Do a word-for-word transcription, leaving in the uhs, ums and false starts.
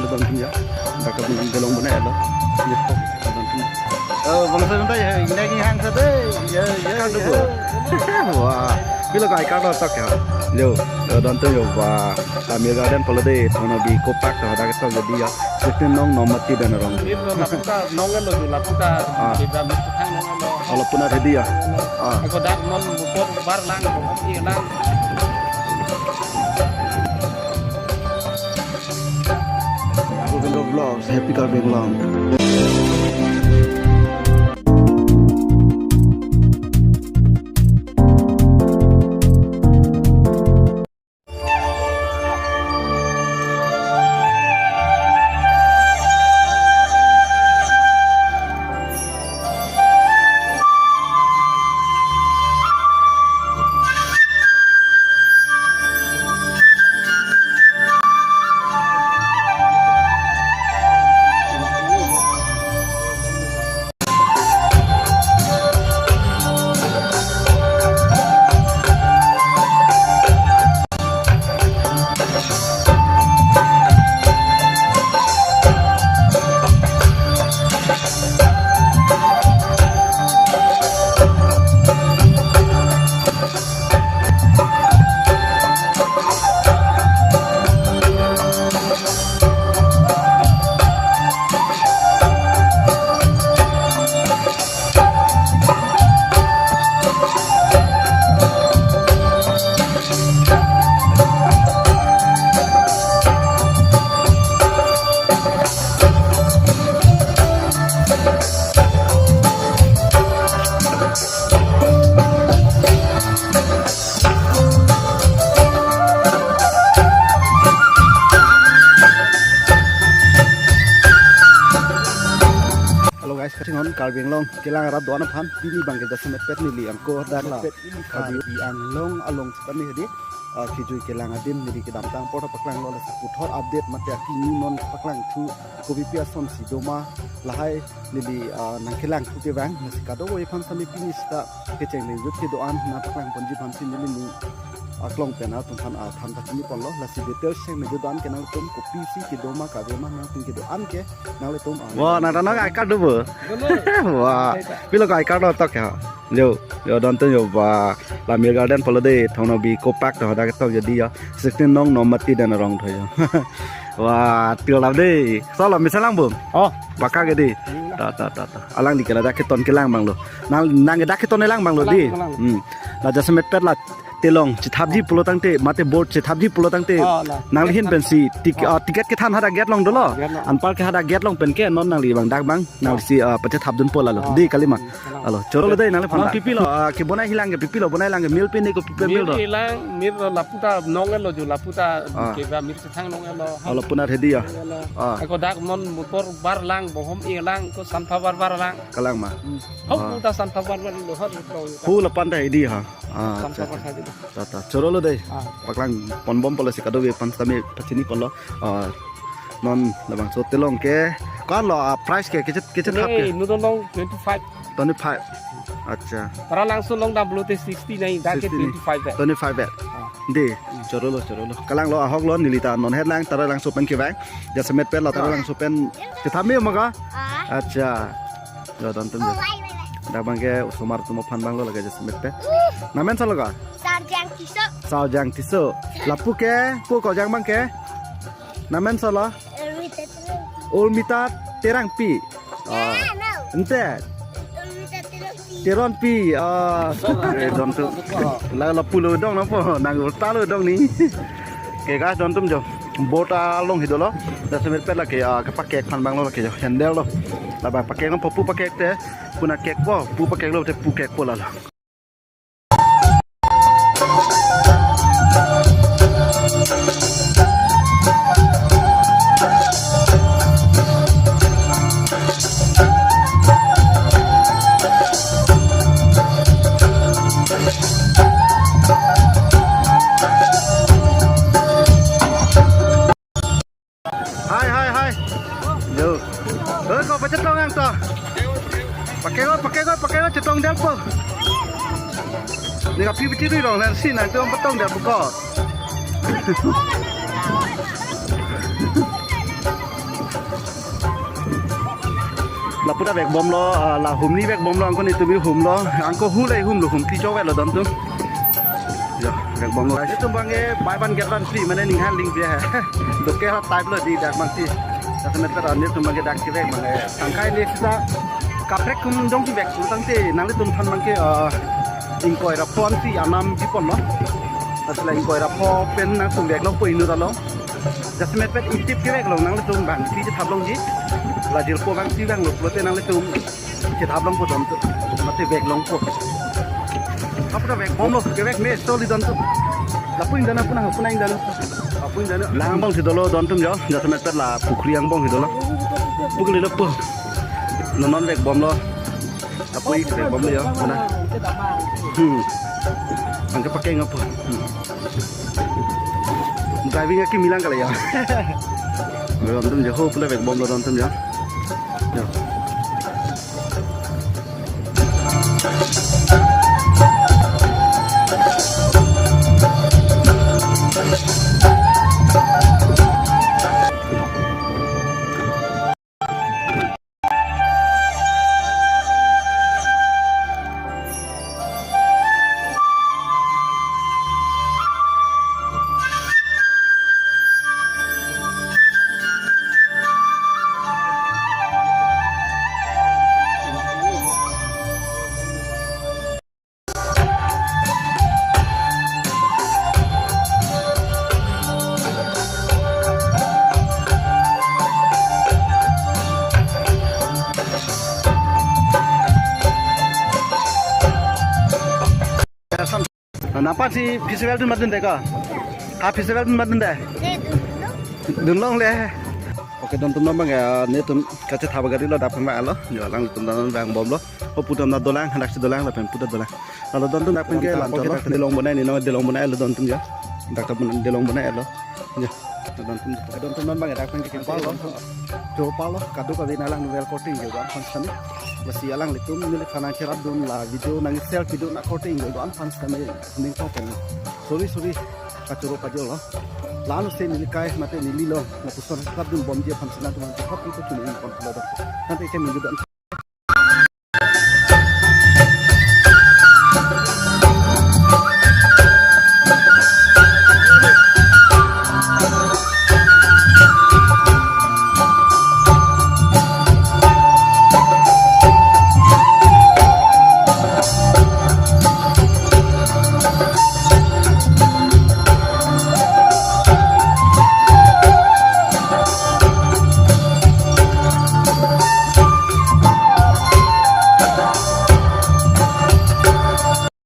Dontum ya. Dak kami belong mana ya lo. Ya, dontum. Oh, bangso nonta ya, ini lagi hang sa dei. Ya, ya, ya. Wah, pilo ka I card lo tak ya. Yo, yo, dontum yo, wah. Amir Garden pulo dei, Thong Nokbe Eco Park to, dak to jadi ya. Sixteen Nong Nom Mati dan rong. Mir lo lapu ta, nong lo jo lapu ta, Ah. Kita mir ta thang nong lo. Kalau puna ready ya. Ah. Ako dak non motor bar lang, bom i lang. Govindo Vlogs, Happy Karbi Anglong. Hello guys, kachinghon Karbi Anglong kelang arat do-an aphan, pini abangke jasemet pet neli angko dak la Karbi Anglong along sitame hedi, ah, kejui kelang adim neli kedamtang apor ta paklanglo, lasi puthot update mate apini non paklangthu, kopi pi asonsi doma lahai neli, ah, nangkelangthu kevang, lasi kadokave aphan sami pini sita kecheng le jut kedo-an nangpaklang ponji aphansi neli ning aklong pen atum aphan, ah, than ta chini ponlo, lasi details cheng le jut do-an ke nangtum kopisi kedoma kave ma nangtum kedo-an ke nanglitum, ah, Wah, nang tanang I card do bo. Wah, pilo ka I card lo tak ya. Yo, yo, dontum yo, wah, la Amir Garden pulo dei, Thong Nokbe Eco Park to, dak to jadi ya. Sixteen Nong Nom Mati dan rong to ya. Wah, tilo dei. Solo misa lang bom. Oh. Baka ke dei. Ta, ta, ta, ta. Alangli ke ladak keton kelang abang lo. Nang, nang dak keton kelang abang lo dei. Kelang, kelang. Hmm. La jasemet pet la telong chethapji pulo tangte, mate board chethapji pulo tangte. Oh, la. Nangli ahin pensi tik-, ah, ticket kethan hadak gate along dolo. Gate along. Anpar ke hadak gate along pen ke non nangli abang dak abang. Nangli si, ah, pachethapdunpo lalo. Oh. Dei kalima. Alo, choro lo dei nangli aphan. Nang pipi lo, ah, kebonai hilang ke pipi lo, bonai lang ke meal pen ne ko pipi meal do. Meal hilang, meal lo lapu ta nong lo jo lapu ta Ah. keba mir chethang nong lo. Alo puna ready ya. Nong lo. Ah. Ako dak non motor bar lang, bohom i lang, ko sanpha bar bar lang. Kalang ma. Hmm. Hau Ah. puta sanpha bar bar lo, hau lo. Hu lapan ta ready ha. Ah, Sanpha acha, bar acha. Saji. Ta, ta. Choro lo dei. Ah. Paklang ponbom pulo si kadokave aphan sami pachini ponlo. Ah, non labangso telong ke. Ko-an lo, ah, price ke, kechet, kechet hap ke? Nodon along twenty-five. Twenty-five. Acha. Taralangso along dam pulote sixty nai, dak ke sixty nai. Twenty-five vet. Twenty-five vet. Ah. Dei, choro lo, choro lo. Kalang lo ahok lo neli ta non het lang Taralangso pen kevang. Jasemet pet lo Taralangso pen. Kethame ma ka? Ah. Acha. Yo, dontum yo. Oh, wai, wai, wai. Dak abangke osomar atum aphan abang lo lake jasemet pet. Nang men solo ka? Sarjang Tisso. Sarjang Tisso. Lapu ke, pu ko jang abangke? Nang men solo? Ulmita Terangpi. Ulmita Terangpi. Ah. Ya, no. Ante? Ulmita Terangpi. Terangpi. Ah. Eh, dontum. La, lapu lo dong nopo. Nang urta lo dong ni. Ke guys, dontum jo. Boat along hi dolo. Jasemet pet lake, ah, kepakek aphan abang lo lake jo. Handle lo. Labang pakek nangpo, pu pakek te. Puna kekpo, pu pakek lote pu kekpo lalo. Hai, hai, hai. Yo. Eh, ko pachetong nangta? Pakek oi, pakek oi, pakek oi, chetongdetpo. Ne kapi piti ri rong lang si nangtum patongdetpo ko. Lapu ta vekbomlo, ah, la humni vekbomlo, angko netum humlo, angko hu le humlo, hum ti chok veklo don atum. Yo, vekbomlo. Netum abang ke buy one get one free, mane ning han ling dia hai. Doke ha type lo di dak mangsi. Dak netum abang ke dak kevek abang ke. Tangkai le sita kaprek kum dong kevek kum tangte nanglitum aphan abang ke, ah, ingkoi ra phonsi anam di ponlo. Asla ingkoi ra pho pen nangtum veklo po inut along. Jasemet pen itip keveklo nanglitum abang si chethap longji. La jirpo abang si vanglo pulote nanglitum chethap longpo don atum. Mate vek longpo. Apuna vekbomlo, kevek me stol di don atum. Lapu ingdana apuna, apuna ingdana. Lapu ingdana. La angbong si dolo don atum jo, jasemet pen la pukhri angbong si dolo. Pukhri lo po. Non non vekbomlo. Lapu ik vekbomlo jo, mana. Hmm. Angke pakai ngapo. Hmm. Driving aki milang kali ya. Don atum jo, ho pula vekbomlo don atum jo. Jo. Nangphan si festival dun ma dun de ko? Ha festival dun ma dun de? Dun longle. Okay, don atum abang ke netum kachethap gari lo dak phan ma lo. Jo alanglitum don abang bomlo. O pu atum na dolang, hadak si dolang, lapen pu ta dolang. Lalu don atum dak phan ke lam ke dak phan delong bonai ni no, delong bonai lo don atum jo. Dak ta delong bonai lo. Jo. Don atum, don atum abang dak phan ke kepal lo. Jo pal lo, kadokave alang well korte ingjo don aphan sani. Lasi alanglitum neliphan nangcherap dun la video nang share pidun akorte ingjo don aphan sani. Ning tong pen. Sorry, sorry. Kachoro kajor lo. La-an si neli kai mate neli lo. Lapuson cherap dun bomji aphan sani atum aphan cherap dun ko chini pon lo don. Tangte ke minggu don.